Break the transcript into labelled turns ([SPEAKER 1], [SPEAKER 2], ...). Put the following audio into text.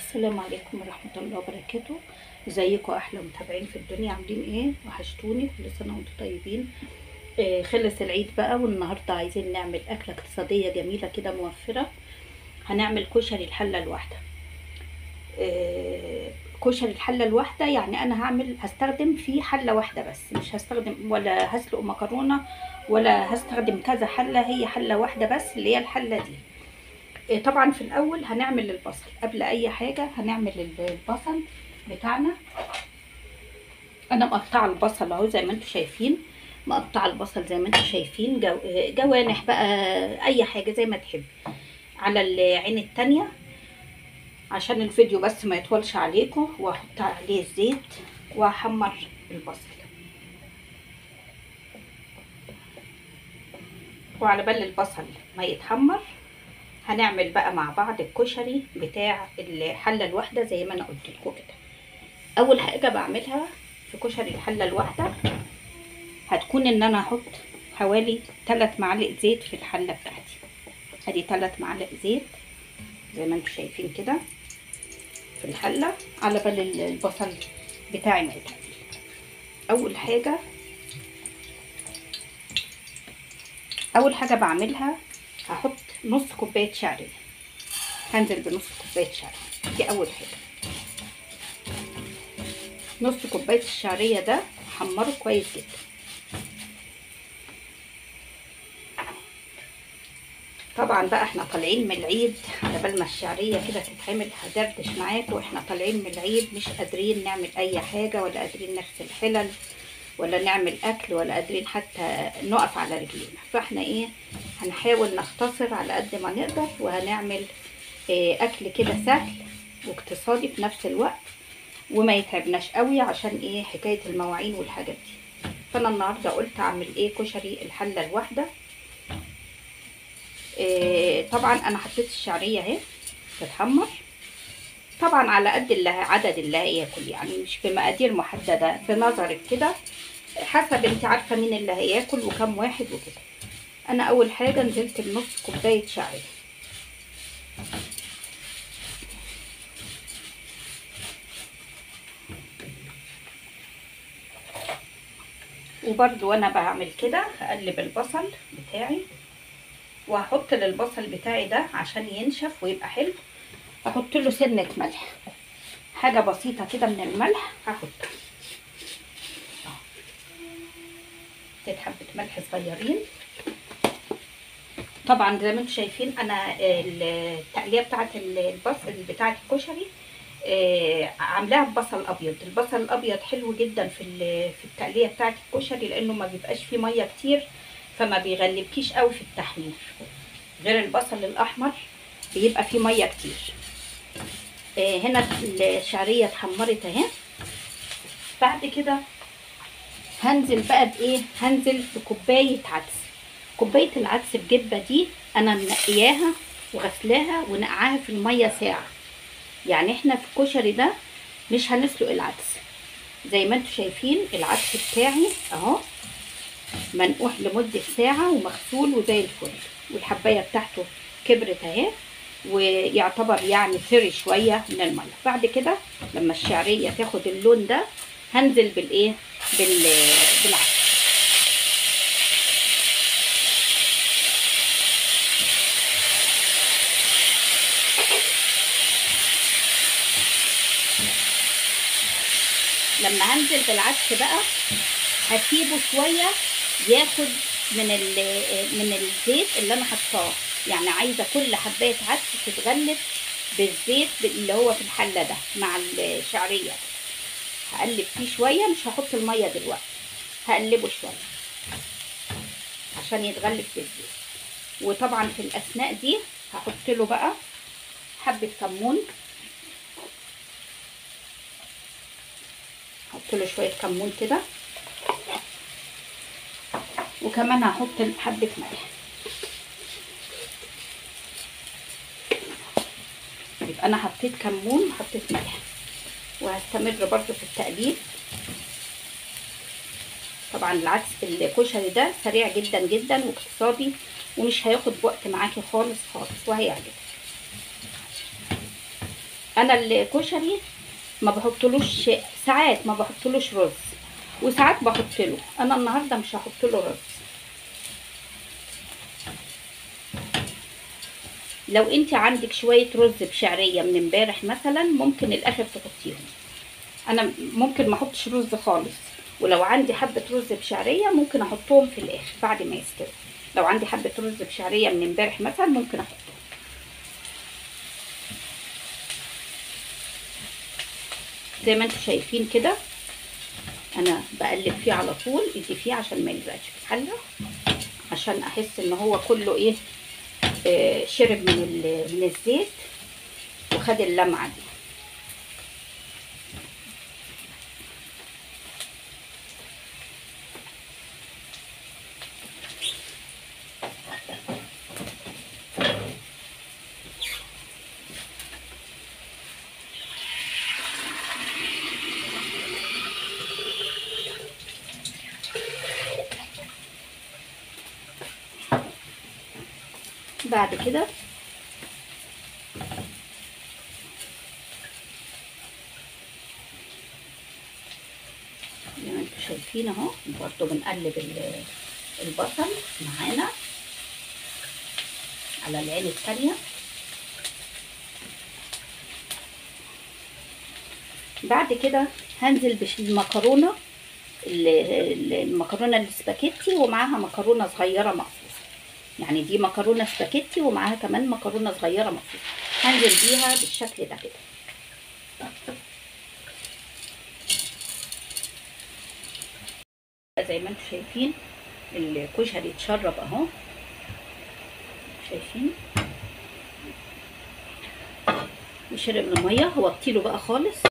[SPEAKER 1] السلام عليكم ورحمة الله وبركاته. ازيكم احلى متابعين في الدنيا، عاملين ايه؟ وحشتوني، كل سنة وانتم طيبين. خلص العيد بقى، والنهارده عايزين نعمل اكلة اقتصادية جميلة كده موفرة. هنعمل كشري الحلة الواحدة. كشري الحلة الواحدة يعني انا هستخدم فيه حلة واحدة بس، مش هستخدم ولا هسلق مكرونة ولا هستخدم كذا حلة، هي حلة واحدة بس اللي هي الحلة دي. طبعا في الاول هنعمل البصل، قبل اي حاجة هنعمل البصل بتاعنا. انا مقطعه البصل اهو زي ما انتم شايفين، مقطعه البصل زي ما انتم شايفين، جوانح بقى اي حاجة زي ما تحبي، على العين التانية عشان الفيديو بس ما يطولش عليكم. واحط عليه الزيت واحمر البصل، وعلى بال البصل ما يتحمر هنعمل بقى مع بعض الكشري بتاع الحلة الواحدة زي ما انا قلت لكم كده. اول حاجة بعملها في كشري الحلة الواحدة هتكون ان انا احط حوالي 3 معالق زيت في الحلة بتاعتي. ادي 3 معالق زيت زي ما انتم شايفين كده في الحلة، على بال البصل بتاعي ما يتقل. اول حاجة بعملها هحط نص كوباية شعرية، هنزل بنص كوباية شعرية، دي اول حاجة. نص كوباية الشعرية ده حمرة كويس جدا. طبعا بقى احنا طالعين من العيد، على بال ما الشعرية كده تتعمل هدردش معاكم. واحنا طالعين من العيد مش قادرين نعمل اي حاجة، ولا قادرين نغسل حلل، ولا نعمل اكل، ولا قادرين حتى نقف على رجلينا. فاحنا ايه، هنحاول نختصر على قد ما نقدر، وهنعمل إيه اكل كده سهل واقتصادي في نفس الوقت، وما يتعبناش قوي عشان ايه حكاية المواعين والحاجات دي. فانا النهارده قلت اعمل ايه كشري الحلة الواحدة. إيه طبعا انا حطيت الشعرية اهي تتحمر، طبعا على قد اللي عدد اللي هياكل، يعني مش بمقادير محددة، بنظرك كده حسب انت عارفه مين اللي هياكل وكم واحد وكده. انا اول حاجة نزلت بنص كوباية شعرية، وبرده وانا بعمل كده هقلب البصل بتاعي، وهحط للبصل بتاعي ده عشان ينشف ويبقى حلو احط له سنة ملح، حاجة بسيطة كده من الملح هحطها، حبه ملح صغيرين. طبعا زي ما انتم شايفين انا التقليه بتاعه البصل بتاعه الكشري عاملاها ببصل ابيض. البصل الابيض حلو جدا في التقليه بتاعه الكشري، لانه ما بيبقاش فيه مية كتير، فما بيغلبكيش قوي في التحمير، غير البصل الاحمر بيبقى فيه مية كتير. هنا الشعرية اتحمرت اهي. بعد كده هنزل بقى بايه، هنزل بكوبايه عدس. كوباية العدس بجبه دي انا منقياها وغسلاها ونقعاها في المية ساعة. يعني احنا في الكشري ده مش هنسلق العدس، زي ما انتم شايفين العدس بتاعي اهو منقوع لمدة ساعة ومغسول وزي الفل، والحبايه بتاعته كبرت اهي، ويعتبر يعني ثري شوية من المية. بعد كده لما الشعرية تاخد اللون ده هنزل بالايه بالعدس. لما هنزل بالعدس بقى هسيبه شوية ياخد من الزيت اللي انا حطاه، يعني عايزه كل حبايه عدس تتغلف بالزيت اللي هو في الحلة ده مع الشعرية. هقلب فيه شوية، مش هحط المية دلوقتي، هقلبه شوية عشان يتغلف بالزيت. وطبعا في الاثناء دي هحط له بقى حبه كمون، هحط له شوية كمون كده، وكمان هحط حبه ملح. يبقى انا حطيت كمون وحطيت ملح، وهستمر برضو في التقليب. طبعا العدس الكشري ده سريع جدا جدا واقتصادي، ومش هياخد وقت معاكي خالص خالص، وهيعجبك. انا الكشري ما بحطلوش، ساعات ما بحطلوش رز وساعات بحط له. انا النهارده مش هحط له رز. لو انت عندك شوية رز بشعريه من امبارح مثلا ممكن الاخر تحطيهم. انا ممكن ما احطش رز خالص، ولو عندي حبه رز بشعريه ممكن احطهم في الاخر بعد ما يستوي. لو عندي حبه رز بشعريه من امبارح مثلا ممكن احطهم. زي ما انتم شايفين كده انا بقلب فيه على طول، ايدي فيه عشان ما يلزقش في الحلة، عشان احس ان هو كله ايه، شرب من الزيت وخد اللمعة دي. بعد كده زي ما انتم شايفين اهو برضو بنقلب البصل معانا على العين الثانية. بعد كده هنزل بالمكرونه، المكرونه السباكيتي ومعاها مكرونه صغيرة مقصوصة، يعني دي مكرونه سباكيتي ومعاها كمان مكرونه صغيرة مقصوصة. هنزل بيها بالشكل ده كده. زي ما انتم شايفين الكشري اتشرب اهو، شايفين وشرب المية. هوطيله بقى خالص.